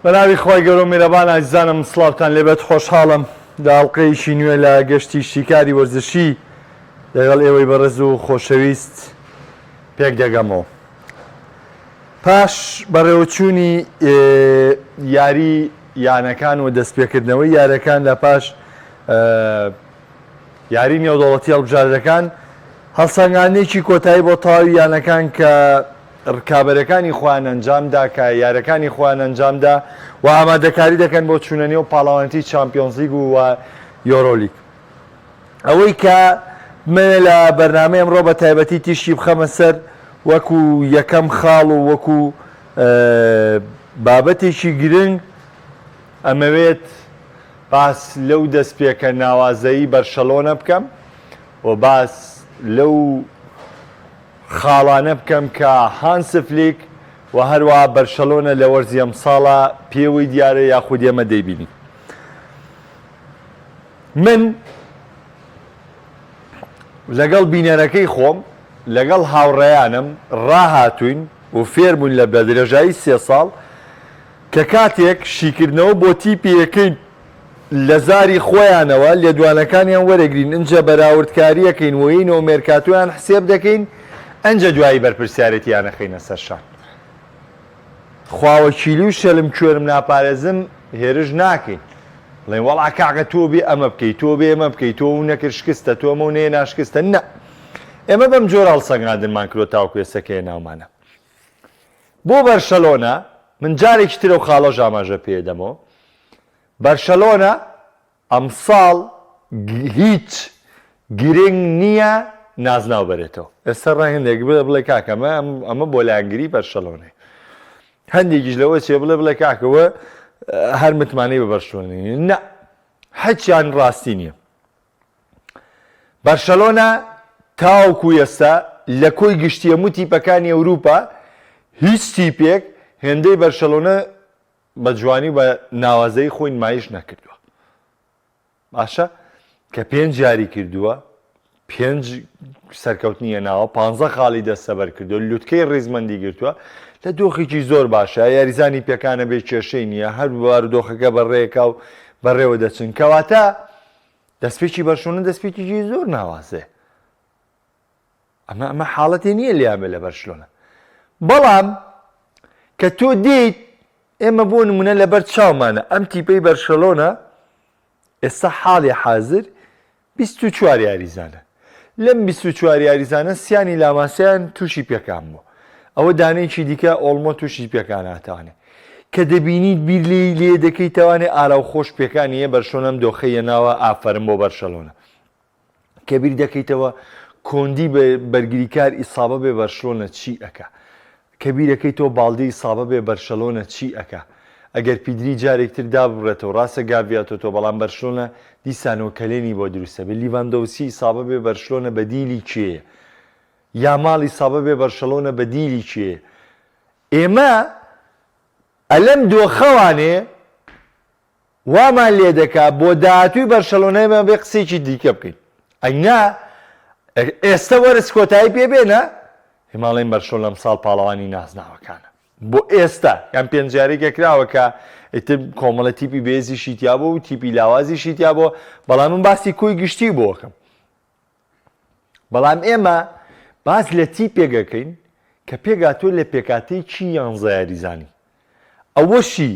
بەناوی خوای گەورەو میرەبان ئازیزانم سڵاوتان لێبێت خۆشحاڵم لە ئەڵقەیەکی نوێ لە گەشتی شیکاری وەرزشی لەگەڵ ئێوەی بەڕێز و خۆشەویست پێک دەگەمەوە. پاش بەڕێوەچوونی یاری یانەکان و دەستپێکردنەوەی یارەکان لە پاش یاری نێودەوڵەتی هەڵبژاردەکان، هەڵسەنگاندنێکی کۆتایی بۆ تەواوی یانەکان کە ڕکابەرەکانی خۆیان ئەنجامدا کە یارەکانی خۆیان ئەنجامدا و ئامادەکاری دەکەن بۆ چوونە نێو پاڵەوانێتی چامپیۆنزلیگ و یۆرۆلیگ. ئەوەی کە بمەوێ لە بەرنامەی ئەمڕۆ بە تایبەتی تیشکی بخەمە سەر وەکو یەکەم خاڵ و وەکو بابەتێکی گرنگ ئەمەوێت باس لەو دەستپێکە ناوازەی بەرشەلۆنە بکەم و باس لەو خاڵانە بکەم کە هانس فلیک و هەروەها بەرشەلۆنە لە وەرزی ئەمساڵا پێوەی دیارە یاخود ئێمە دەیبینین. من لەگەڵ بینەرەکەی خۆم لەگەڵ هاوڕێیانم ڕاهاتووین و فێربووین لە بەدرێژایی سێ ساڵ کە کاتێک شیکردنەوە بۆ تیپی یەکەین لە زاری خۆیانەوە لێدوانەکانیان وەرەگرین ئنجا بەراوردکاریەکەین و یینەوە مێرکاتۆیان حسێب دەکەین ئنجا دوایی بەرپرسیارێتیان ئەخەینە سەر شان. خواوەکیلی و شەلم کوێرم ناپارێزم هێرش ناکەین بڵێن وەڵا کاکە تۆ بێ ئەمە بکەی تۆ بێ ئەمە بکەی تۆ و نەکرد شکستە تۆ ئەمە و نەیەنا شکستە نا ئێمە بەم جۆرە هەڵسەنگاندنمان کردوە تاوەکو ئێستا کە هێناومانە بۆ بەرشەلۆنە من جارێکی تر ئەو خاڵەش ئاماژە پێدەمەوە بەرشەلۆنە ئەمساڵ هیچ گرنگ نییە نازناو بەرێتەوە ئێستا ڕای هەندێک بڵێ بڵێ کاکە ئەمە ئەمە بۆ لایەنگری بەرشەلۆنەیە هەندێکیش لەوە چێ بڵێ بڵێ کاکەوە هەر متمانەی بە بەرشلۆنە نییە نا هەچیان ڕاستی نییە بەرشەلۆنە تاوەکو ئێستا لە کۆی گشتی هەموو تیپەکانی ئەوروپا هیچ تیپێک هێندەی بەرشەلۆنە بە جوانی و بە ناوازەیی خۆی نمایش نەکردووە. باشە کە پێنج یاری کردووە پێنج سەرکەوتنی هێناوە پانزە خاڵی دەستەبەر کردووە لوتکەی ڕیزمەندی گرتووە لە دۆخێکی زۆر باشە یاریزانی پێکانە بێ کێشەی نییە هەر بارودۆخەکە بەڕێکا و بەڕێوە دەچن کەواتە دەستپێکی بەرشۆنە دەستپێکێکی زۆر ناوازەیە ئەمە ئەمە حاڵەتێ نییە لێیان بێ لە بەرشلۆنە بەڵام کە تۆ دێیت ئێمە بۆ نمونە لەبەر چاومانە ئەم تیپەی بەرشەلۆنە ئێستا حاڵی حاضر 24 یاریزانە لەم 24 یاریزانە سیانی لاماسیان تووشی پێکان بوو ئەوە دانەیەکی دیکە ئۆڵمۆ تووشی پێکان هاتوانێ کە دەبینیت بیر لێی لێ دەکەی توانێ ئاراو خۆش پێکانیە بەرشۆنەم دۆخەیە ناوە ئافەرم بۆ بەرشەلۆنە کە بیر دەکەیتەوە کۆندی بەرگریکار ئیسابە بێ بەرشلۆنە چی ئەکا کە بیرەکەیتەوە باڵدی ئیسابە بێ بەرشەلۆنە چی ئەکا ئەگەر پیدری جارێکتر داببڕێتەوە ڕاستە گاڤیاتۆتۆ بەڵام بەرشلۆنە دیسانەوە کەلێنی بۆ دروستە بێ لیڤاندۆڤسکی ئیسابە بێ بەرشلۆنە بەدیلی کێیە یاماڵ ئیسابە بێ بەرشەلۆنە بەدیلی کێیە ئێمە ئەلەم دۆخەوانێ وامان لێ دەکا بۆ داهاتووی بەرشەلۆنە ئێمە بێ قسەیەکی دیکە بکەین ئەینا ئێستە وەرز کۆتایی پێ بێنە هیماڵین بەرشۆن ئەمساڵ پاڵەوانی نازناوەکانە بۆ ئێستا یان پێنجارێکە کراوە کە ئیتر کۆمەڵە تیپی بێزیشی تیابوو و تیپی لاوازیشی تیابوو بەڵام من باسی کۆی گشتی بۆکەم بەڵام ئێمە باس لە تیپێک ئەکەین کە پێکهاتووە لە پێکهاتەیەکی یانزە یاریزانی. ئەوەشی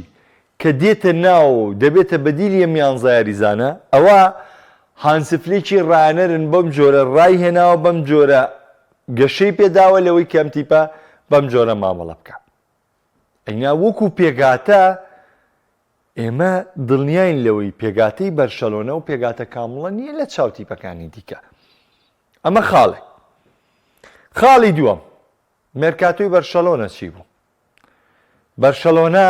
کە دێتە ناوەوە و دەبێتە بەدیلی ئەم یانزە یاریزانە، ئەوە هانس فلیکی ڕایەنەرن بەم جۆرە ڕایهێناوە، بەم جۆرە گەشەی پێداوە لەوەی کە ئەم تیپە بەم جۆرە مامەڵە بکا. ئەینا وەکو پێکهاتە ئێمە دڵنیاین لەوەی پێکهاتەی بەرشەلۆنە و پێکهاتە کامڵە نییە لە چاو تیپەکانی دیکە. ئەمە خاڵێک. خاڵی دووەم، مێرکاتۆی بەرشەلۆنە چی بوو؟ بەرشەلۆنە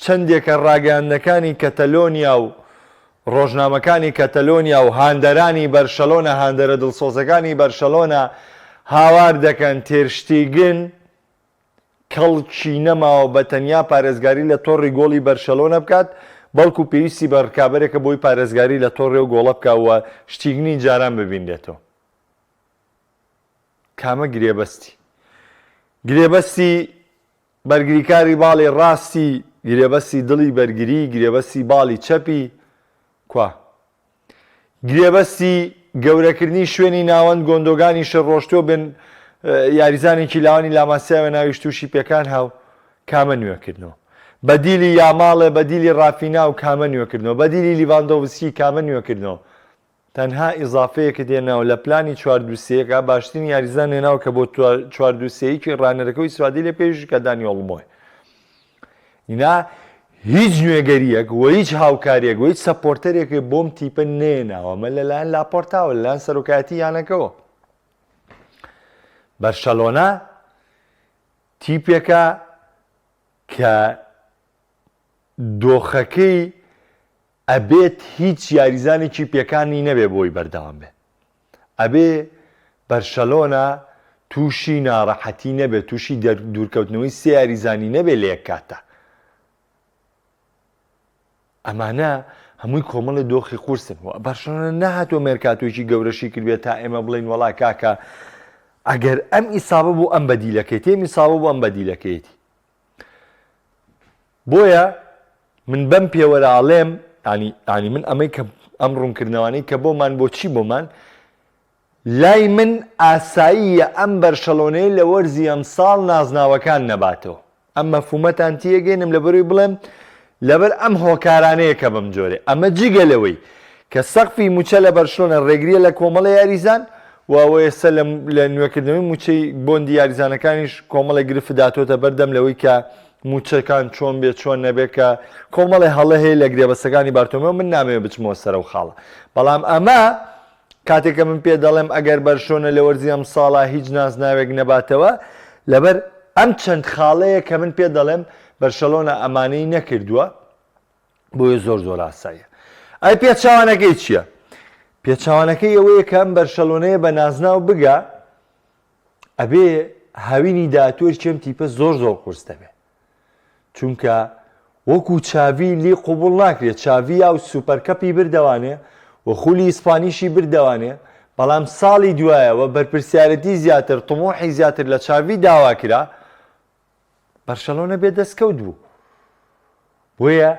چەندێکە ڕاگەیاندنەکانی کەتەلۆنیا و ڕۆژنامەکانی کەتەلۆنیا و هاندەرانی بەرشەلۆنە، هاندەرە دڵسۆزەکانی بەرشەلۆنە هاوار دەکەن تێرشتیگن کەڵکی نەماوە بە تەنیا پارێزگاری لە تۆڕی گۆڵی بەرشەلۆنە بکات، بەڵکو پێویستی بە رکابەرێکە بۆی پارێزگاری لە تۆڕی ئەو گۆڵە بکا و شتیگنی جاران ببینرێتەوە. کامە گرێبەستی؟ گرێبەستی بەرگریکاری باڵی راستی. گرێبەستی دڵی بەرگری، گرێبەستی باڵی چەپی، کوا؟ گرێبەستی گەورەکردنی شوێنی ناوەند گۆندۆگانیشە ڕۆشتووە بن یاریزانێکی لاوانی لاماسیاوە ناویش تووشی پێکان هاو کامە نوێکردنەوە بەدیلی یاماڵێ بەدیلی ڕافینا و کامە نوێکردنەوە بەدیلی لیڤاندۆڤسکی کامە نوێکردنەوە تەنها ئیزافەیەکت هێناوە لە پلانی چوار دوو سێیەکا باشترین یاریزان هێناوە کە بۆ چوار دوو سێیەکی ڕانەرەکە و ئیسفادەی لێ بکەیش کە دانی ئۆڵمۆیە نا هیچ نوێگەریەک و هیچ هاوکاریەک و هیچ supporter ێک بۆم تیپە نێناوە مە لەلایەن لاپۆرتاوە لەلایەن سەرۆکایەتی یانەکەوە بەرشەلۆنە تیپێکە کە دۆخەکەی ئەبێت هیچ یاریزانێکی پێکانی نەبێ بۆی بەردەوام بێ ئەبێ بەرشەلۆنە تووشی ناڕەحەتی نەبێت تووشی دوورکەوتنەوەی سێ یاریزانی نەبێ لە یەک کاتە ئەمانە هەمووی کۆمەڵی دۆخی قورسن و بەرشەلۆنە نەهاتوە مێرکاتۆیەکی گەورەشی کردبێت تا ئێمە بڵین وەڵا کاکە ئەگەر ئەم ئیسابە بوو ئەم بەدیلەکەیتی ئەم ئیسابە بوو ئەم بەدیلەکەیەتی بۆیە من بەم پێوەرە ئەڵێم ینی ینی من ئەمەی کە ئەم ڕوونکردنەوانەی کە بۆمان بۆچی بۆمان لای من ئاساییە ئەم بەرشەلۆنەیە لە وەرزی ئەمساڵ نازناوەکان نەباتەوە ئەم مەفهومەتان تێگەینم لەبەروی بڵێم لەبەر ئەم هۆکارانەیە کە بەم جۆرێ ئەمە جگە لەوەی کە سەقفی موچە لە بەرشلۆنە ڕێگریە لە کۆمەڵە یاریزان و ئەوە ئێستا لە نوێکردنەوەی موچەی بۆندی یاریزانەکانیش کۆمەڵێک گرفت داتۆتە بەردەم لەوەی کە موچەکان چۆن بێ چۆن نەبێ کە کۆمەڵێ هەڵە هەیە لە گرێبەستەکانی بارتۆمێو من نامەوێ بچمەوە سەر ئەو خاڵە بەڵام ئەمە کاتێک کە من پێ دەڵێم ئەگەر بەرشۆنە لە وەرزی ئەمساڵا هیچ نازناوێک نەباتەوە لەبەر ئەم چەند خاڵەیە کە من پێ دەڵێم بەرشەلۆنە ئەمانەی نەکردووە بۆیە زۆر زۆر ئاساییە ئەی پێچوانەکەی چییە؟ پێچوانەکەی ئەوەیە کە ئەم بەرشەلۆنەیە بە نازناو بگا ئەبێ هاوینی داهاتووەر کێم تیپە زۆر زۆر قورس دەبێ چونکە وەکو چاوی لی قوبول ناکرێت چاوی یا و سوپەرکەپی بردەوانێ و خولی ئیسپانیشی بردەوانێ بەڵام ساڵی دوایەوە بەرپرسیارەتی زیاتر طموحی زیاتر لە چاوی داوا کرا بەرشەلۆنە بێ دەستکەوت بوو بۆیە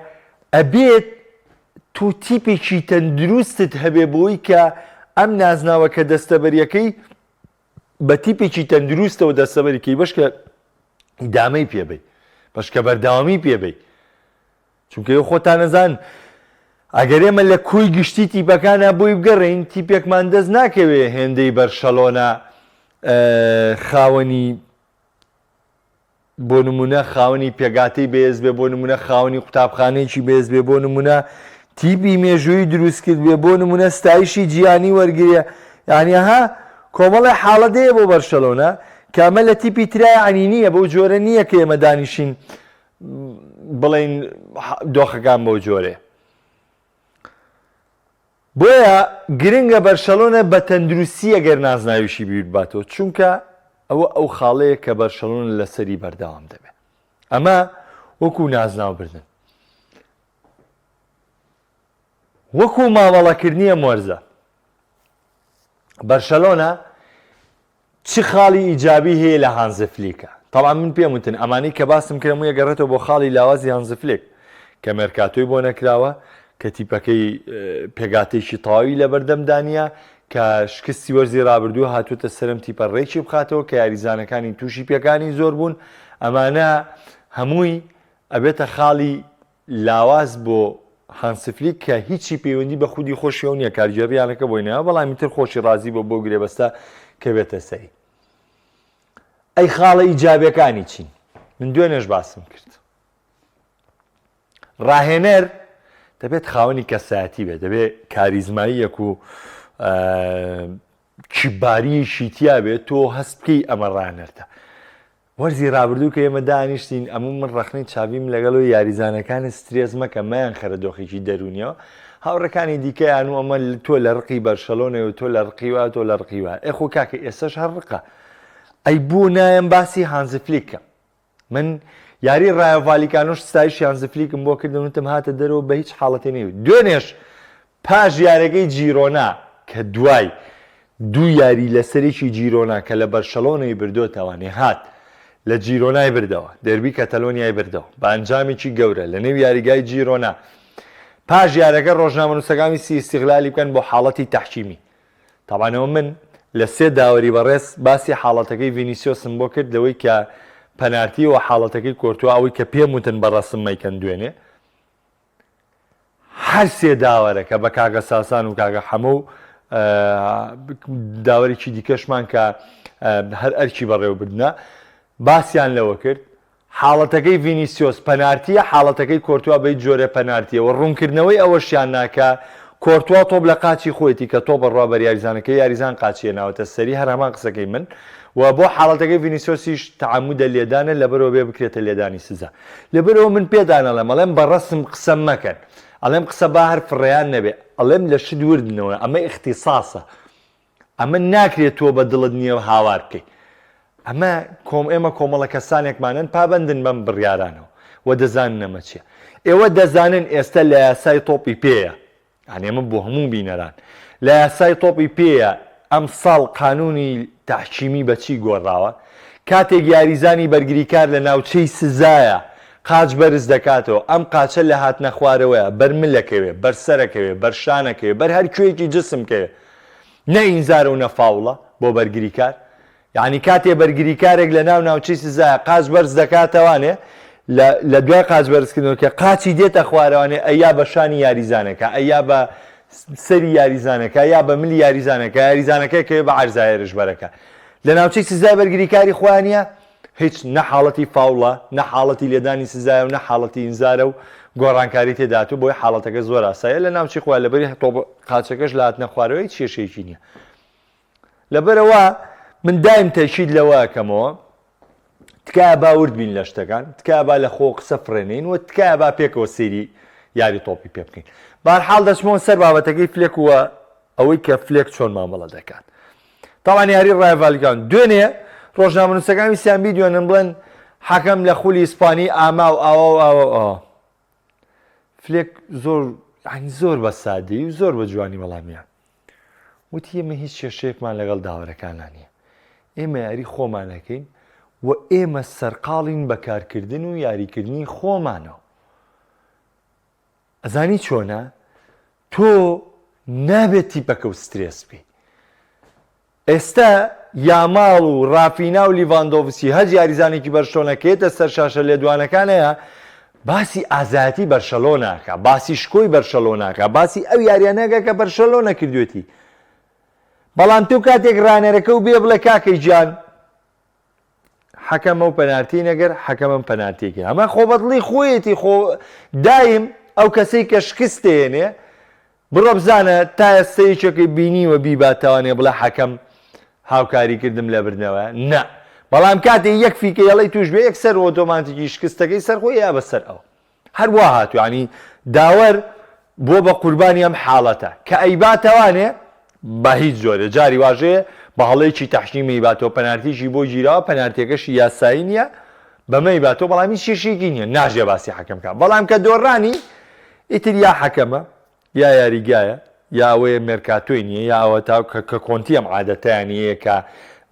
ئەبێت تۆ تیپێکی تەندروستت هەبێ بۆی کە ئەم نازناوە کە دەستەبەریەکەی بە تیپێکی تەندروستەوە دەستەبەریکەی بەشکە ئیدامەی پێبی بەشکە بەردەوامی پێبی چونکە ئێوە خۆتان ئەزان ئەگەر ئێمە لە کۆی گشتی تیپەکانا بۆی بگەڕێین تیپێکمان دەست ناکەوێ هێندەی بەرشەلۆنە خاوەنی بۆ نمونە خاوەنی پێگاتەی بەێز بێ بۆ نمونە خاوەنی قوتابخانەیەکی بەێز بێ بۆ نمونە تیپی مێژووی دروست کرد بێ بۆ نمونە ستایشی جیهانی وەرگێ یعنی ها کۆمەڵی حاڵەت هەیە بۆ بەرشەلۆنە کە ئەمە لە تیپی ترا یعنی نییە بەو جۆرە نییە کە ئێمە دانیشین بڵێین دۆخەکان بەو جۆرێ بۆیە گرنگە بەرشەلۆنە بە تەندروستی ئەگەر نازناویشی بیرباتەوە چونکە ئەوە ئەو خاڵەیە کە بەرشەلۆنە لەسەری بەردەوام دەبێت ئەمە وەکو نازناو بردن وەکو مامەڵەکردنی ئەم وەرزە بەرشەلۆنە چ خاڵی ئیجابی هەیە لە هانز فلیکە؟ تەبعەن من پێم وتن ئەمانەی کە باسم کرد هەمووی ئەگەڕێتەوە بۆ خاڵی لاوازی هانز فلیک کە مێرکاتۆی بۆ نەکراوە کە تیپەکەی پێگاتێکی تەواوی لەبەردەمدا نییە کە شکستی وەرزی رابردوو هاتووەتە سەرم تیپە ڕێکی بخاتەوە کە یاریزانەکانی تووشی پێکانی زۆر بوون ئەمانە هەمووی ئەبێتە خاڵی لاواز بۆ هانسی فلیک کە هیچی پەیوەندی بە خودی خۆشیەوە نییە کارگێڕی یانەکە بۆی نایە بەڵام ئیتر خۆشی ڕازی بۆ بۆ گرێبەستە کە بێتە سەری ئەی خاڵە ئیجابەکانی چین من دوێنێش باسم کرد ڕاهێنەر دەبێت خاوەنی کەسایەتی بێت دەبێت کاریزماییەک و کیباریەکی تیا بێت تۆ هەست بکەی ئەمە ڕانەرتە وەرزی رابردوو کە ئێمە دانیشتین ئەمە من ڕەخنەی چاڤیم لەگەڵ و یاریزانەکانی سترێس مەکە مەیان خەرە دۆخێکی دەروونیەوە هاوڕەکانی دیکەیان و ئەمە تۆ لە ڕقی بەرشەلۆنەوە تۆ لە ڕقی وا تۆ لە ڕقی وا ئێ خۆ کاکە ئێستاش هەر ڕقە ئەی بۆ نایەم باسی هانزی فلیک کەم من یاری ڕایۆ ڤالیکانۆش ستایشی هانزی فلیکم بۆ کردم وتم هاتە دەرەوە بە هیچ حاڵەتێ نەیوت دوێنێش پاش یارەکەی جیرۆنا کە دوای دوو یاری لەسەرێکی جیرۆنا کە لە بەرشەلۆنەی بردۆتەوانێ هات. لە جیرۆنای بردەوە، دێربی کەتەلۆنیای بردەوە بە ئەنجامێکی گەورە لە نێو یاریگای جیرۆنا. پاش یارەکە ڕۆژنامەنووسەکان ویستی ئیستیغلالی بکەن بۆ حاڵەتی تەحکیمی. تەبعەن ئەوە من لە سێ داوەری بەڕێز باسی حاڵەتەکەی ڤینیسیۆسم بۆ کرد لەوەی کە پەنارتی و حاڵەتەکەی کۆرتوا ئەوەی کە پێم وتن بە ڕەسم مەیکەن دوێنێ هەر سێ داوەرەکە بە کاکە ساسان و کاکە حەمە و داوەرێکی دیکەشمان کە هەر ئەرکی بەڕێوەبردنە باسیان لەوە کرد حاڵەتەکەی ڤینیسیۆس پەنارتییە، حاڵەتەکەی کۆرتوا بە هیچ جۆرێ پەنارتییە و ڕوونکردنەوەی ئەوەشیان نا کە کۆرتوا تۆپ لە قاچی خۆیەتی کە تۆپ ئەڕوا بەر یاریزانەکەی، یاریزان قاچی هێناوەتە سەری، هەر هەمان قسەکەی من و بۆ حاڵەتەکەی ڤینیسیۆسیش تەعەمودە لێدانە لەبەرئەوە بێ بکرێتە لێدانی سزا. لەبەرئەوە من پێتان ئەڵێم ئەڵێم بە ڕەسم قسە مەکەن، ئەڵێم قسە با هەر فڕێیان نەبێ، ئەڵێم لە شت وردنەوە، ئەمە ئیختیساسە، ئەمە ناکرێت تۆ بە دڵت نییە هاوار بکەی. ئەمە کۆم ئێمە کۆمەڵە کەسانێکمانن پابەندن بەم بڕیارانەوە و دەزانن ئەمە چییە. ئێوە دەزانن ئێستا لە یاسای تۆپی پێیە، یانی ئەمە بۆ هەموو بینەران، لە یاسای تۆپی پێیە ئەمساڵ قانوونی تەحکیمی بە چی گۆڕاوە؟ کاتێک یاریزانی بەرگریکار لە ناوچەی سزایە قاچ بەرز دەکاتەوە، ئەم قاچە لە هاتنە خوارەوەیە بەر مل ئەکەوێ، بەر سەر ئەکەوێ، بەر شان ئەکەوێ، بەر هەر کوێیەکی جسم کەوێ، نە ئینزارە و نە فاوڵە بۆ بەرگریکار یانی کاتێ بەرگریکارێک لە ناو ناوچەی سزایە قاچ بەرز دەکاتەوانێ لە لە دوای قاچ بەرزکردنەوە کە قاچی دێتە خوارەوانێ ئەیا بە شانی یاریزانەکە ئەیا بە سەری یاریزانەکە یا بە ملی یاریزانەکە یاریزانەکە کەوێ بە عەرزا هێرشبەرەکە لە ناوچەی سزای بەرگریکاری خۆیانە هیچ نە حاڵەتی فاوڵە نە حاڵەتی لێدانی سزایە و نە حاڵەتی ئینزارە و گۆڕانکاری تێداتوو بۆی حاڵەتەکە زۆر ئاسایە لە ناوچەی خۆیان لەبەری تۆپ قاچەکەش لە هاتنە خوارەوە هیچ کێشەیەکی نییە لەبەرەوە من دایم تەکید لەوە ئەکەمەوە تکایە با ورد بین لە شتەکان تکایە با لە خۆ قسە فڕێنین و تکایە با پێکەوە سەیری یاری تۆپی پێ بکەین بارحاڵ دەچمەوە سەر بابەتەکەی فلێک وە ئەوەی کە فلێک چۆن مامەڵە دەکات تاوان یاری ڕایڤالگان دوێنێ ڕۆژنامەنووسەکان ویستیان بیدوێنن بڵێن حەکەم لە خولی ئیسپانی ئاما و ئاوا و ئاوا و ئاوا فلێک زۆر یعنی زۆر بە سادەی و زۆر بە جوانی وەڵامیان وتی ئێمە هیچ کێشەیەکمان لەگەڵ داوەرەکانە نییە ئێمە یاری خۆمانەکەین و ئێمە سەرقاڵین بەکارکردن و یاریکردنی خۆمانەوە ئەزانی چۆنە تۆ نابێت تیپەکە و سترێس بی ئێستا یاماڵ و ڕافینا و لیڤاندۆڤسکی هەر یاریزانێکی بەرشلۆنە کە یەتە سەر شاشە لێدوانەکانەیە باسی ئازایەتی بەرشەلۆناکە باسی شکۆی بەرشەلۆناکە باسی ئەو یاریانەکە کە بەرشەلۆنە کردوێتی بەڵام تۆ کاتێک ڕانەرەکە و بێ بڵێ کاکەی گیان حەکەمە و پەنارتی نەگەر حەکەمم پەنارتێکی ئەمە خۆ بەدڵی خۆیەتی خۆ دایم ئەو کەسەی کە شکست دێنێ بڕۆ بزانە تا ئێستا یەکێکی بینیوە بیباتەوانێ بڵێ حەکەم هاوکاری کردم لە بردنەوە نا بەڵام کاتێ یەک فیکە یەڵی توش بێ یەکسەر ئۆتۆماتیکی شکستەکەی سەر خۆی یا بەسەر ئەو هەر وا هاتوو یانی داوەر بووە بە قوربانی ئەم حاڵەتە کە ئەیباتەوانێ بە هیچ جۆرێ جاری واژەیە بە هەڵەیەکی تەحکیم ئەیباتەوە پەنارتیکی بۆ گیراوە پەنارتیەکەشی یاسایی نییە بەمە ئەیباتەوە بەڵام هیچ کێشەیەکی نییە ناژێ باسی حەکەم کا بەڵام کە دۆڕانی ئیتر یا حەکەمە یا یاریگایە یا ئەوەیە مێرکاتۆی نییە یا ئەوەتا کە کە کۆنتی ئەم عادەتەیان هەیە کە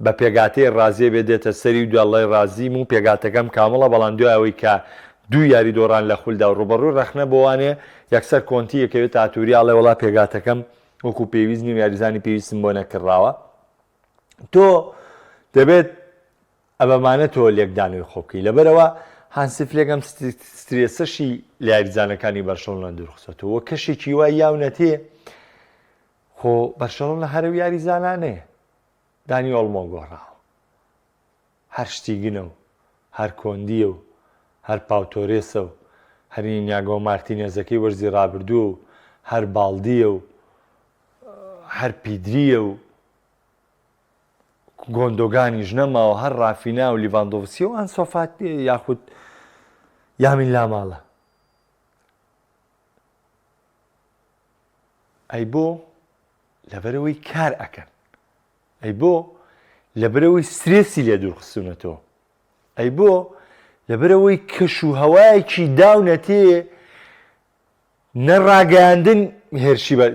بە پێگاتەی ڕازیە بێ دێتە سەری و دەڵێ ڕازیم و پێگاتەکەم کامڵە بەڵام دوای ئەوەی کە دوو یاری دۆڕان لە خولدا و ڕووبەڕووی ڕەخنە بۆوانێ یەکسەر کۆنتی یەکەوێت تاتوریا ئەڵێ وەڵا پێگاتەکەم وەکو پێویست نیە و یاریزانی پێویستم بۆ نەکڕاوە تۆ دەبێت ئەبەمانە تۆ لێکدانەوەی خۆ بکەی لەبەرئەوە هانسی فلێک ئەم سترێسەشی لە یاریزانەکانی بەرشەلۆنە دوورخستۆتەوە و کەشێکی وای یاونەتێ خۆ بەرشەلۆنە هەرە و یاریزانانەیە دانی ئۆڵمۆ گۆڕاوە هەر شتیگنە و هەر کۆندیە و هەر پاوتۆرێسە و هەر ئینیاگۆ مارتینێزەکەی وەرزی رابردووە و هەر باڵدیە و هەر پیدریە و گۆندۆگانیش نەماوە هەر ڕافینا و لیڤاندۆڤسکی و ئانسۆ فاتی یاخود یامین لاماڵە ئەی بۆ لەبەرەوەی کار ئەکەن ئەی بۆ لەبەرەوەی سترێسی لێ دوورخستونەتەوە ئەی بۆ لەبەرەوەی کەش و هەوایەکی داونەتێ نە ڕاگەیاندن هێرشی بە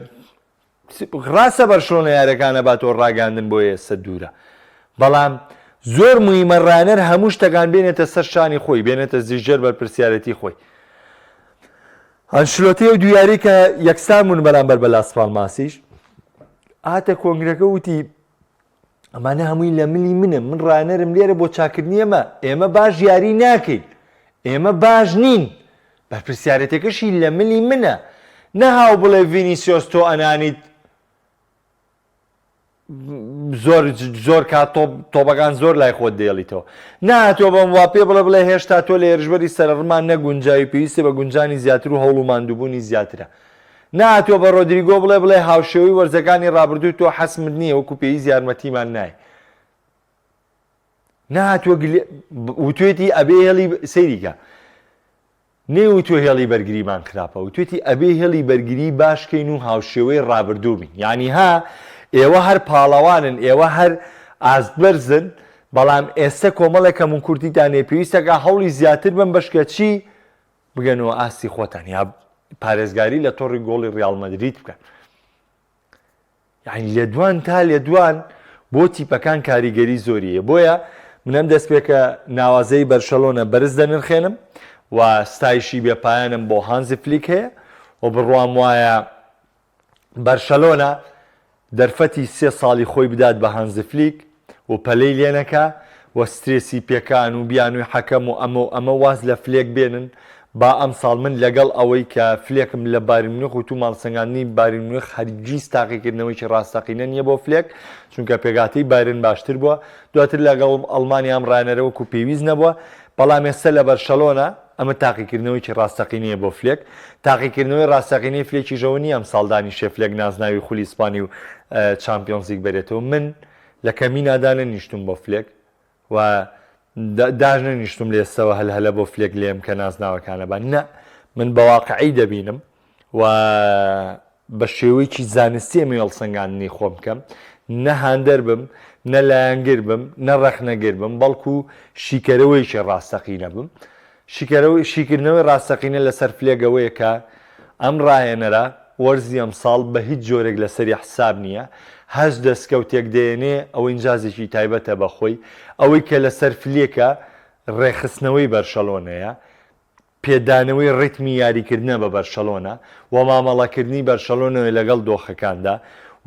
ڕاستە بەرشلۆنە یاریەکان ئەباتەوە ڕاگەیاندن بۆ ئێستا دوورە بەڵام زۆر مویمە ڕانەر هەموو شتەکان بێنێتە سەر شانی خۆی، بێنێتە ژێر بەرپرسیارێتی خۆی. ئەنشلۆتی ئەو دوو یاری کە یەکسان بوون بەرامبەر بە لاس پاڵماسیش هاتە کۆنگرەکە وتی ئەمانە هەمووی لە ملی منە من ڕانەرم لێرە بۆ چاکردنی ئەمە ئێمە باش یاری ناکەین ئێمە باش نین بەرپرسیارەتەکەشی لە ملی منە نەهاو بڵێ ڤینیسیۆس تۆ ئەنانیت زۆر زۆر کات تۆپ تۆپەکان زۆر لای خۆت دێڵیتەوە ناتۆ بەم وا پێ بڵێ بڵێ هێشتا تۆ لە هێرشبەری سەرڕمان نەگونجاوی پێویستی بە گونجانی زیاتر و هەوڵ و ماندووبوونی زیاترە ناتۆ بە ڕۆدریگۆ بڵێ بڵێ هاوشێوەی وەرزەکانی ڕابردوو تۆ حەسمت نییە وەکو پێویست یارمەتیمان نای ناتوە وتوێتی ئەبێ هێڵی سەیریکە نەیوتوە هێڵی بەرگریمان خراپە وتوێتی ئەبێ هێڵی بەرگری باش کەین و هاوشێوەی ڕابردوو بین یانی ها ئێوە هەر پاڵەوانن ئێوە هەر ئاست بەرزن بەڵام ئێستە کۆمەڵێک کەموکورتیتان هەیە پێویستەکە هەوڵی زیاتر بەن بەشکە چی بگەنەوە ئاستی خۆتان یا پارێزگاری لە تۆڕی گۆڵی ڕیاڵ مەدرید بکەن. یانی لێدوان تا لێدوان بۆ تیپەکان کاریگەری زۆری هەیە بۆیە من ئەم دەستپێکە ناوازەی بەرشەلۆنە بەرز دەنرخێنم و ستایشی بێپایانم بۆ هانزی فلیک هەیە و بڕوام وایە بەرشەلۆنە دەرفەتی سێ ساڵی خۆی بدات بە هانزی فلیک و پەلەی لێنەکا و سترێسی پێکان و بیانووی حەکەم و ئەمە و ئەمە واز لە فلێک بێنن با ئەمساڵ من لەگەڵ ئەوەی کە فلێکم لە بایرن میونخ وتووم هەڵسەنگاندنی بایرن میونخ هەرگیز تاقیکردنەوەیکی ڕاستەقینە نییە بۆ فلێک چونکە پێکهاتەی بایرن باشتر بووە دواتر لەگەڵ ئەڵمانیا ئەم ڕایەنەرە وەکو پێویست نەبووە بەڵام ئێستا لە بەرشەلۆنە ئەمە تاقیکردنەوەیکی ڕاستەقینەیە بۆ فلێک تاقیکردنەوەی ڕاستەقینەی فلێکیش ئەوە نییە ئەمساڵ دانیشێ فلێک نازناوی خولی ئیسپانی و چامپیۆنزلیگ بەرێتەوە من لە کەمینا دانەنیشتوم بۆ فلێک و داش نەنیشتوم لە ئێستەوە هەل هەلە بۆ فلێک لێم کە نازناوەکانە با نە من بە واقعی دەبینم و بە شێوەیەکی زانستی ئەمەوێ هەڵسەنگاندنی خۆم بکەم نە هاندەر بم نە لایەنگر بم نە ڕەخنەگر بم بەڵکو شیکەرەوەیەکی ڕاستەقینە بم شیکەرەوەی شیکردنەوەی ڕاستەقینە لەسەر فلێک ئەوەیە کە ئەم ڕاهێنەرە وەرزی ئەمساڵ بە هیچ جۆرێک لەسەری حساب نییە، هەچ دەستکەوتێک دەیەنێ ئەوە ئینجازێکی تایبەتە بە خۆی، ئەوەی کە لەسەر فلێکە ڕێکخستنەوەی بەرشەلۆنەیە، پێدانەوەی ڕیتمی یاریکردنە بە بەرشەلۆنە و مامەڵەکردنی بەرشەلۆنەیە لەگەڵ دۆخەکاندا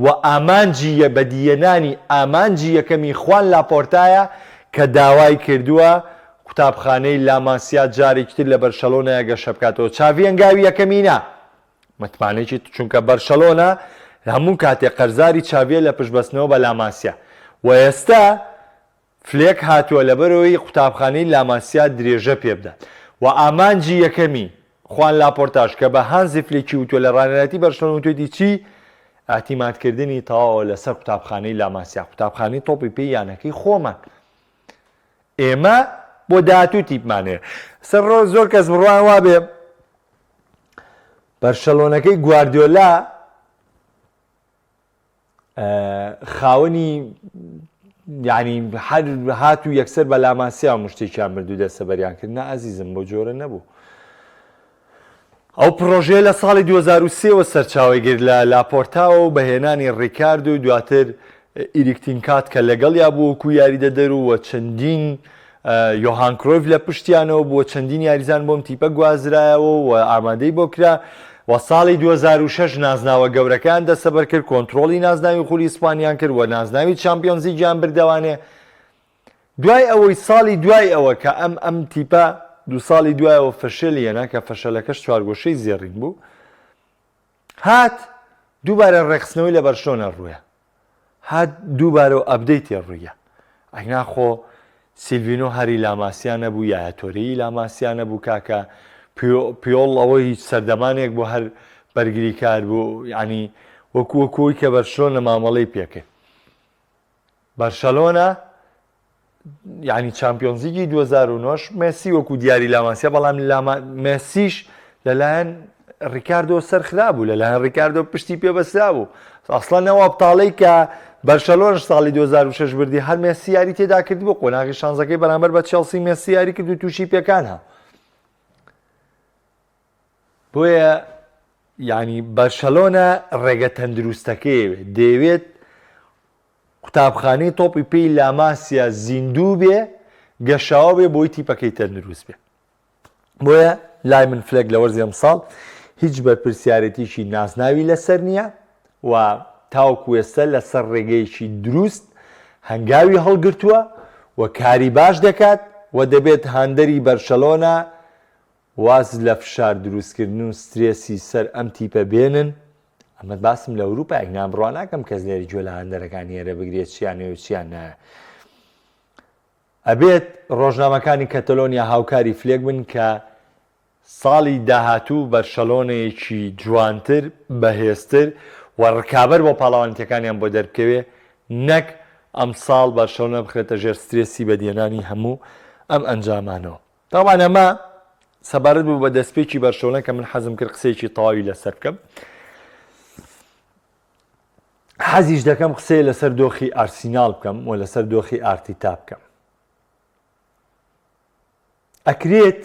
و ئامانجی بەدیهێنانی ئامانجی یەکەمی خوان لاپۆرتایە کە داوای کردووە قوتابخانەی لاماسیا جارێکی تر لە بەرشەلۆنەیە گەشە بکاتەوە چاڤی هەنگاوی یەکەمی نا متمانەیەکی چونکە بەرشەلۆنە هەموو کاتێک قەرزاری چاڤیە لە پشتبەستنەوە بە لاماسیا و ئێستا فلێک هاتووە لەبەرئەوەی قوتابخانەی لاماسیا درێژە پێبدات و ئامانجی یەکەمی خوان لاپۆرتاش کە بە هانزی فلێکی وتووە لە ڕانەرایەتی بەرشلۆنە وتوێتی چی ئیعتیمادکردنی تەواوە لەسەر قوتابخانەی لاماسیا قوتابخانەی تۆپی پێی یانەکەی خۆمان ئێمە بۆ داهاتوو تیپمان هەیە سەر ڕۆ زۆر کەس بڕوان وابێ بەرشەلۆنەکەی گواردیۆلا خاوەنی یعنی هەر هات و یەکسەر بە لاماسیا مشتێکیان برد و دەستەبەریان کرد نا ئازیزم بۆ جۆرە نەبوو ئەو پڕۆژەیە لە ساڵی 2003 وە سەرچاوەی گرت لە لاپۆرتاوە و بە هێنانی ڕیکاردۆ و دواتر ئیریک تین کات کە لەگەڵیا بوو وەکو یاریدەدەر و چەندین یۆهان کرۆیف لە پشتیانەوە بووە چەندین یاریزان بۆم تیپە گوازرایەوە و ئامادەی بۆ کرا و ساڵی 2006 نازناوە گەورەکان دەستەبەر کرد کۆنترۆڵی نازناوی خولی ئیسپانیان کرد و نازناوی چامپیۆنزلیگیان بردەوانێ دوای ئەوەی ساڵی دوای ئەوە کە ئەم ئەم تیپە دوو ساڵی دوایەوە فەشەلی هێنا کە فەشەلەکەش چوارگۆشەی زێڕین بوو هات دووبارە ڕێکخستنەوەی لە بەرشلۆنە ڕوویە هات دووبارە و update ێ ڕوویە ئەگنا خۆ سیلڤینۆ هەری لاماسیا نەبوو یایا تۆرێی لاماسیا نەبوو کاکە پیۆڵ ئەوە هیچ سەردەمانێک بۆ هەر بەرگریکار بوو یعنی وەکو وەکوی کە بەرشلۆنە مامەڵەی پێکرد بەرشەلۆنە یعنی چامپیۆنزیگی 2009 مێسی وەکو دیاری لاماسیا بەڵام لاما مێسیش لەلایەن ڕیکاردۆ سەرخرا بوو لەلایەن ڕیکاردۆ پشتی پێ بەسرا بوو ئەسڵەن ئەو ئەبتاڵەی کە بەرشەلۆنش ساڵی 2006 بردی هەر مێسی یاری تێدا کردبوو قۆناغی شانزەکەی بەرامبەر بە چێڵسی مێسی یاری کرد و تووشی پێکان ها بۆیە یعنی بەرشەلۆنە ڕێگە تەندروستەکەیەوێت دەیەوێت. قوتابخانەی تۆپی پێی لاماسیا زیندوو بێ، گەشاوە بێ بۆی تیپەکەی تەندروست بێ. بۆیە لای من فلێک لە وەرزی ئەمساڵ هیچ بەرپرسیارێتیی نازناوی لەسەر نییە و تاوەکو ئێستا لەسەر ڕێگەیەکی دروست هەنگاوی هەڵگرتووە و کاری باش دەکات و دەبێت هاندەری بەرشەلۆنە واز لە فشار دروستکردن و سترێسی سەر ئەم تیپە بێنن، ئەمە باسم لە ئەوروپایەک نا بڕوا ناکەم کەس لێرە گوێ لە هاندەرەکانی ئێرە بگرێت چیان هەیە و چیان ناوێت. ئەبێت ڕۆژنامەکانی کەتەلۆنیا هاوکاری فلێک بن کە ساڵی داهاتوو بەرشەلۆنەیەکی جوانتر، بەهێزتر و ڕکابەر بۆ پاڵەوانێتیەکانیان بۆ دەربکەوێ نەک ئەمساڵ بەرشەلۆنە بخرێتە ژێر سترێسی بەدیهێنانی هەموو ئەم ئەنجامانەوە. تاوان ئەمە سەبارەت بوو بە دەستپێکی بەرشەلۆنە کە من حەزم کرد قسەیەکی تەواوی لەسەر بکەم. حەزیش دەکەم قسەیە لەسەر دۆخی ئارسیناڵ بکەم و لەسەر دۆخی ئارتیتا بکەم. ئەکرێت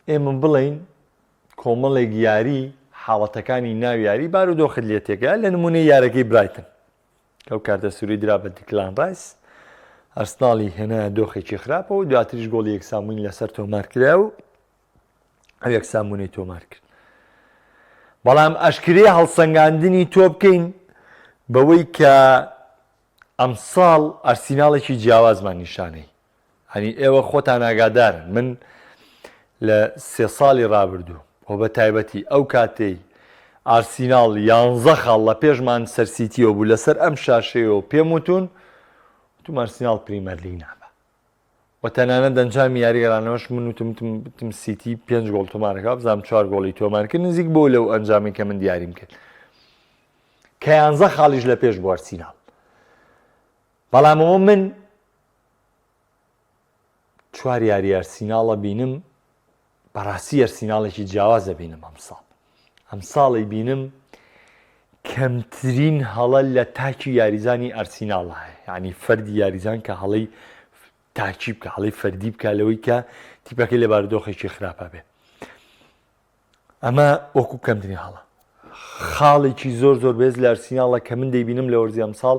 ئێمە بڵێین کۆمەڵێک یاری حاڵەتەکانی ناو یاری بارودۆخت لێ تێکە لە نمونەی یارەکەی برایتن کەو کارتە سووری درا بە دیکلان ڕایس ئەرسناڵی هێنا دۆخێکی خراپەوە و دواتریش گۆڵی یەکسانبوونی لەسەر تۆمار کرا و ئەو یەکسانبوونەی تۆمار کرد بەڵام ئەشکرێ هەڵسەنگاندنی تۆ بکەین بەوەی کە ئەمساڵ ئەرسیناڵێکی جیاوازمان نیشانەی هەنی ئێوە خۆتان ئاگادارن من لە سێ ساڵی ڕابردوو و بە تایبەتی ئەو کاتەی ئارسیناڵ یانزە خاڵ لە پێش مانچستەر سیتیەوە بوو لەسەر ئەم شاشەیەوە پێم وتون وتم ئارسیناڵ پریمەرلیگ نابا و تەنانەت ئەنجامی یاری گەڕانەوەش من وتم وتم سیتی پێنج گۆڵ تۆمارەکە بزانم چوار گۆڵی تۆمار کرد نزیک بۆ لەو ئەنجامی کە من دیاریم کرد کە یانزە خاڵیش لە پێش بوو ئارسیناڵ بەڵام ئەوە من چوار یاری ئەرسیناڵە بینم بەڕاستی ئەرسیناڵێکی جیاوازە بینم ئەمساڵ ئەمساڵی بینم کەمترین هەڵە لە تاکی یاریزانی ئەرسیناڵ هەیە یعنی فەردی یاریزان کە هەڵەی تاکی بکە هەڵەی فەردی بکە لەوەی کە تیپەکەی لە بارودۆخێکی خراپە بێ ئەمە وەکو کەمترین هەڵە خاڵێکی زۆر زۆر بێز لە ئەرسیناڵە کە من دەیبینم لە وەرزی ئەمساڵ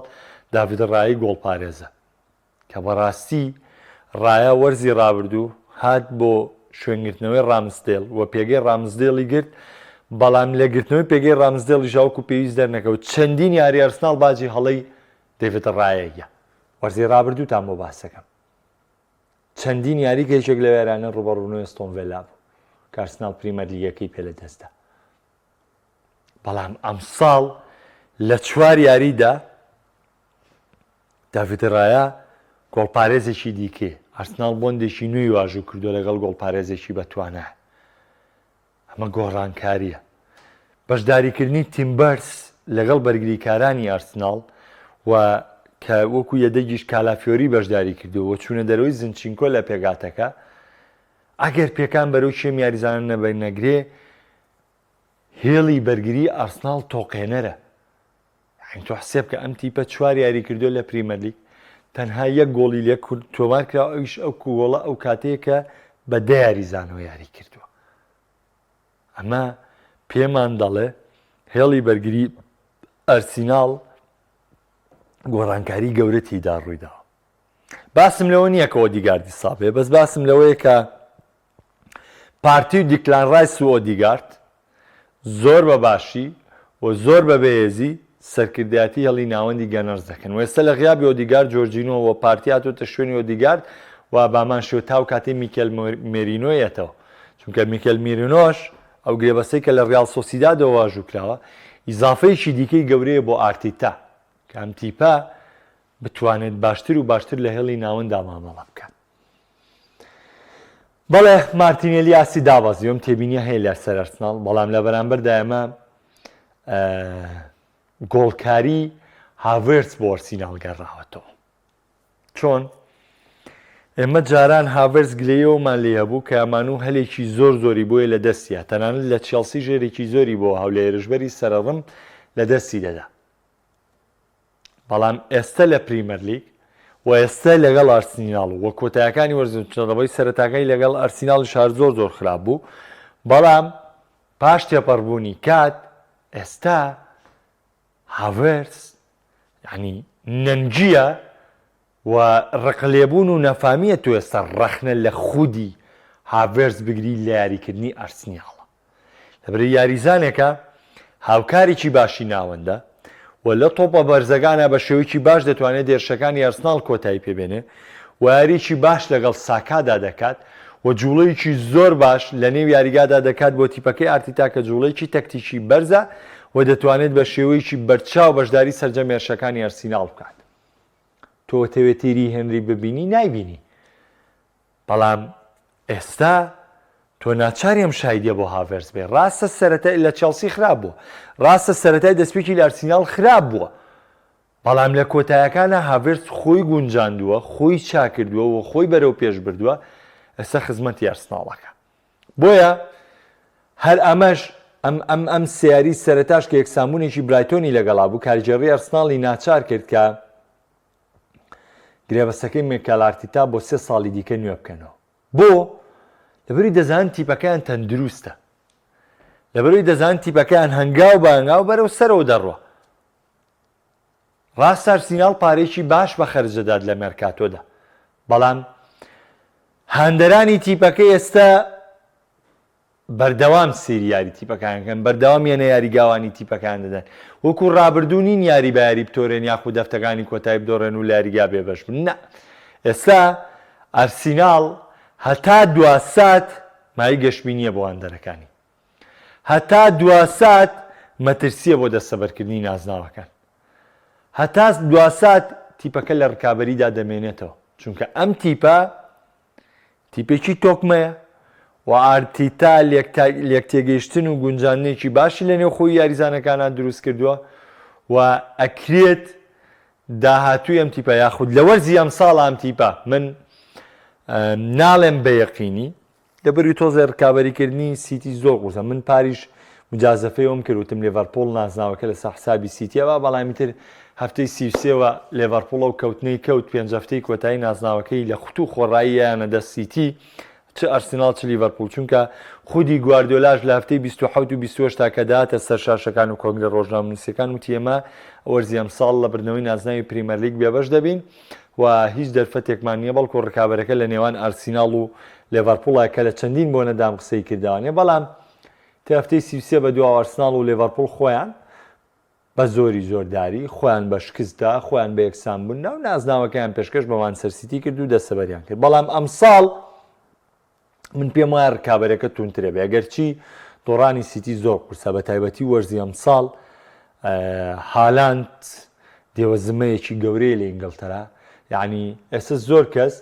داڤید ڕای گۆڵپارێزە کە بەڕاستی ڕایا وەرزی ڕابردوو هات بۆ شوێنگرتنەوەی ڕامسدێل و پێگەی ڕامسدێڵی گرت، بەڵام لە گرتنەوەی پێگەی ڕامسدێڵیش وەکو پێویست دەرنەکەوت، چەندین یاری ئەرسناڵ باجی هەڵەی دەیڤد ڕایایە وەرزی ڕابردووتان بۆ باسەکەم. چەندین یاری کە یەکێک لەو یارانە ڕووبەڕووبوونەوەی ئەستۆن ڤێلا بوو کە ئەرسناڵ پریمەرلیگەکەی پێ لەدەستدا. بەڵام ئەمساڵ لە چوار یاریدا داڤید ڕایا گۆڵپارێزێکی دیکەیە، ئارسناڵ بۆندێکی نوێی واژوو کردووە لەگەڵ گۆڵپارێزێکی بەتوانا. ئەمە گۆڕانکارییە. بەشداریکردنی تیمبەرس لەگەڵ بەرگریکارانی ئارسناڵ و کە وەکو یەدەگیش کالافیۆری بەشداری کردووە و چوونە دەرەوەی زنچینکۆ لە پێکهاتەکە، ئەگەر پێکان بەرەو کێم یاریزانە نەگرێ، هێڵی بەرگری ئارسناڵ تۆقێنەرە. یانی تۆ حسێب کە ئەم تیپە چوار یاری کردووە لە پریمەرلیگ تەنها یەک گۆڵی لێ تۆمار کرا ئەویش ئەو گۆڵە ئەو کاتەیە کە بە دە یاریزانەوە یاری کردووە ئەمە پێمان دەڵێ هێڵی بەرگری ئەرسیناڵ گۆڕانکاری گەورە تیدا ڕوویداوە باسم لەوە نییە کە ئۆدیگاردی سابێ بەس باسم لەوەیە کە پارتی و دیکلان ڕایس و ئۆدیگارد زۆر بە باشی و زۆر بە بەهێزی سەرکردایەتی هێڵی ناوەندی گەنەرز دەکەن و ئێستا لە غیابی ئۆدیگارد جۆرجینۆ و پارتی هاتۆتە شوێنی ئۆدیگارد و بامان شێوە تاو کاتەی میکێل مێرینۆ یەتەوە چونکە میکێل میرینۆش ئەو گرێبەستەی کە لە ڕیاڵ سۆسیدادەوە واژوو کراوە ئیزافەیەکی دیکەی گەورەیە بۆ ئارتیتا کە ئەم تیپە بتوانێت باشتر و باشتر لە هێڵی ناوەندا مامەڵە بکات. بەڵێ مارتینێلی ئاستی دابەزی ئەم تێبینیە هەیە لە سەر ئەرسناڵ بەڵام لە بەرامبەردا ئێمە گۆڵکاری هاڤێرتس بۆ ئەرسیناڵ گەڕاوەتەوە چۆن؟ ئێمە جاران هاڤێرتس گلەیەوەمان لێ هەبوو کە ئەمانو هەلێکی زۆر زۆری بۆیە لە دەستیە تەنانەت لە چێڵسی ژێرێکی زۆری بۆ هاو لە هێرشبەری سەرەڕم لە دەستی دەدا بەڵام ئێستە لە پریمەرلیگ و ئێستە لەگەڵ ئارسیناڵ و کۆتایەکانی وەرز چڕەوەی سەرەتاکەی لەگەڵ ئەرسیناڵیش هەر زۆر زۆر خراپ بوو بەڵام پاش تێپەڕبوونی کات ئێستا هاڤێرتس یعنی نەنگییە و ڕقلێبوون و نەفامییە تۆ ئێستا ڕەخنە لە خودی هاڤێرتز بگری لە یاریکردنی ئارسنیاڵە. لەبەرئ یاریزانێکە هاوکارێکی باشی ناوەندە و لە تۆپە بەرزەکانا بە شێوەیەکی باش دەتوانێت هێرشەکانی ئەرسناڵ کۆتایی پێبێنێ و یاریی باش لەگەڵ ساکادا دەکات و جوڵەیەکی زۆر باش لە نێو یاریگادا دەکات بۆ تیپەکەی ئارتیتا کە جوڵەیەکی تەکتیکی بەرزە و دەتوانێت بە شێوەیەکی بەرچاو بەشداری سەرجەم هێرشەکانی ئەرسیناڵ بکات. تۆ تەوێ تیری هێنری ببینی نایبینی بەڵام ئێستا تۆ ناچاری ئەم شایدیە بۆ هاڤێرتز بێ ڕاستە سەرەتای لە چێڵسی خراپ بووە ڕاستە سەرەتای دەستپێکی لە ئەرسیناڵ خراپ بووە بەڵام لە کۆتایەکانە هاڤێرتز خۆی گونجاندووە خۆی چاکردووە و خۆی بەرەو پێش بردووە ئێستا خزمەتی ئەرسناڵەکە بۆیە هەر ئەمەش ئەم ئەم ئەم سیاری سەرەتاش کە یەکسانبوونێکی برایتۆنی لەگەڵا بوو کارگێڕی ئەرسناڵی ناچار کرد کە گرێبەستەکەی میکێل ئارتیتا بۆ سێ ساڵی دیکە نوێ بکەنەوە. بۆ؟ لەبەرئەوەی دەزانن تیپەکەیان تەندروستە. لەبەرئەوەی دەزانن تیپەکەیان هەنگاو بە هەنگاو بەرەو سەرەوە دەڕوا. ڕاستە ئەرسیناڵ پارەیەکی باش بە خەرج دەدات لە مێرکاتۆدا، بەڵام هاندەرانی تیپەکە ئێستا بەردەوام سەیری یاری تیپەکان کەن بەردەوام یەنە یاریگاوانی تیپەکان دەدەن وەکو ڕابردوو نین یاری بە یاری بتۆرێن یاخود هەفتەکانی کۆتایی بدۆڕێن و لە یاریگا بێبەش بن نا ئێستا ئارسیناڵ هەتا دوا سات مایەی گەشبینیە بۆ هاندەرەکانی هەتا دوا سات مەترسیە بۆ دەستەبەرکردنی نازناوەکان هەتا دوا سات تیپەکە لە ڕکابەریدا دەمێنێتەوە چونکە ئەم تیپە تیپێکی تۆکمەیە و ئارتیتا لێکتێگەیشتن و گونجاندنێکی باشی لە نێوخۆی یاریزانەکانا دروست کردووە و ئەکرێت داهاتووی ئەم تیپە یاخود لە وەرزی ئەمساڵ ئەم تیپە من ناڵێم بە یەقینی لەبەروی تۆزێ ڕکابەریکردنی سیتی زۆر قورسە من پاریش مجازەفەی ئەوم کرد وتم لێڤەرپوڵ نازناوەکە لەسەر حسابی سیتیە با بەڵامی تر هەفتەی 33 وە لێڤەرپوڵ ئەو کەوتنەی کەوت پێنج هەفتەی کۆتایی نازناوەکەی لە خوتو خۆڕایی یانە دەست سیتی چ ئەرسیناڵ چ لیڤەرپوڵ چونکە خودی گواردیۆلاش لە هەفتەی 27 و 28 تا کە دەهاتە سەر شاشەکان و کۆنگرە ڕۆژنامەنووسیەکان وتی ئێمە وەرزی ئەمساڵ لە بردنەوەی نازناوی پریمەرلیگ بێبەش دەبین و هیچ دەرفەتێکمان نییە بەڵکو ڕکابەرەکە لە نێوان ئارسیناڵ و لێڤەرپوڵە کە لە چەندین بۆنەدام قسەی کردوانێ بەڵام تا هەفتەی 33 بە دوا ئارسناڵ و لێڤەرپوڵ خۆیان بە زۆری زۆرداری خۆیان بە شکست دا خۆیان بە یەکسان بوون دا و نازناوەکەیان پێشکەش بە مانچستەر سیتی کرد و دەستەبەریان کرد بەڵام ئەمساڵ من پێم وایە ڕکابەرەکە توندترە بێ ئەگەرچی دۆڕانی سیتی زۆر قورسە بە تایبەتی وەرزی ئەمساڵ هالاند دێوەزمەیەکی گەورەیە لە ئینگلتەرا یعنی ئێستا زۆر کەس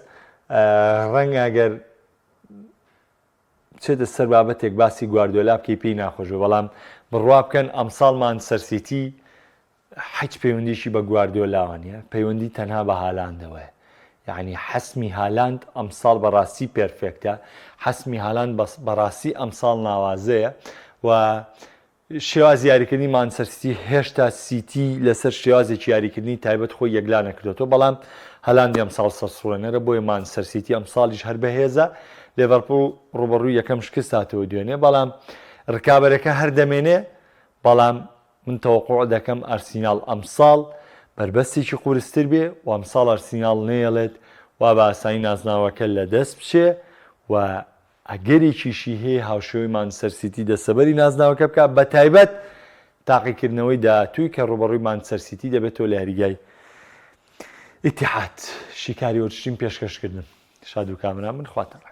ڕەنگە ئەگەر بچێتە سەر بابەتێک باسی گواردیۆلا بکەی پێی ناخۆش بێ بەڵام بڕوا بکەن ئەمساڵ مانچستەر سیتی حیچ پەیوەندیشی بە گواردیۆلاوە نییە پەیوەندی تەنها بە هالاندەوەیە یعنی حەسمی هالاند ئەمساڵ بەڕاستی perfect ە حەسمی هالاند بەڕاستی ئەمساڵ ناوازەیە و شێوازی یاریکردنی مانچستەر سیتی هێشتا سیتی لەسەر شێوازێکی یاریکردنی تایبەت خۆی یەکلا نەکردۆتەوە، بەڵام هالاندی ئەمساڵ سەرسوڕێنەرە، بۆیە مانچستەر سیتی ئەمساڵیش هەر بەهێزە، لێڤەرپوڵ ڕووبەڕووی یەکەم شکست هاتەوە دوێنێ، بەڵام رکابەرەکە هەر دەمێنێ، بەڵام من تەوەقوع دەکەم ئارسیناڵ ئەمساڵ بەربەستێکی قورستر بێ و ئەمساڵ ئارسیناڵ نەیەڵێت وا بە ئاسانی نازناوەکە لەدەست بچێ و ئەگەرێکیشی هەیە هاوشێوەی مانچستەر سیتی دەستەبەری نازناوەکە بکات، بەتایبەت تاقیکردنەوەی داهاتووی کە ڕووبەڕووی مانچستەر سیتی دەبێتەوە لە یاریگای ئیتیحاد. شیکاری وەرزشیم پێشکەشکردن. شاد و کامەران بن، خواتان ڕاگەر.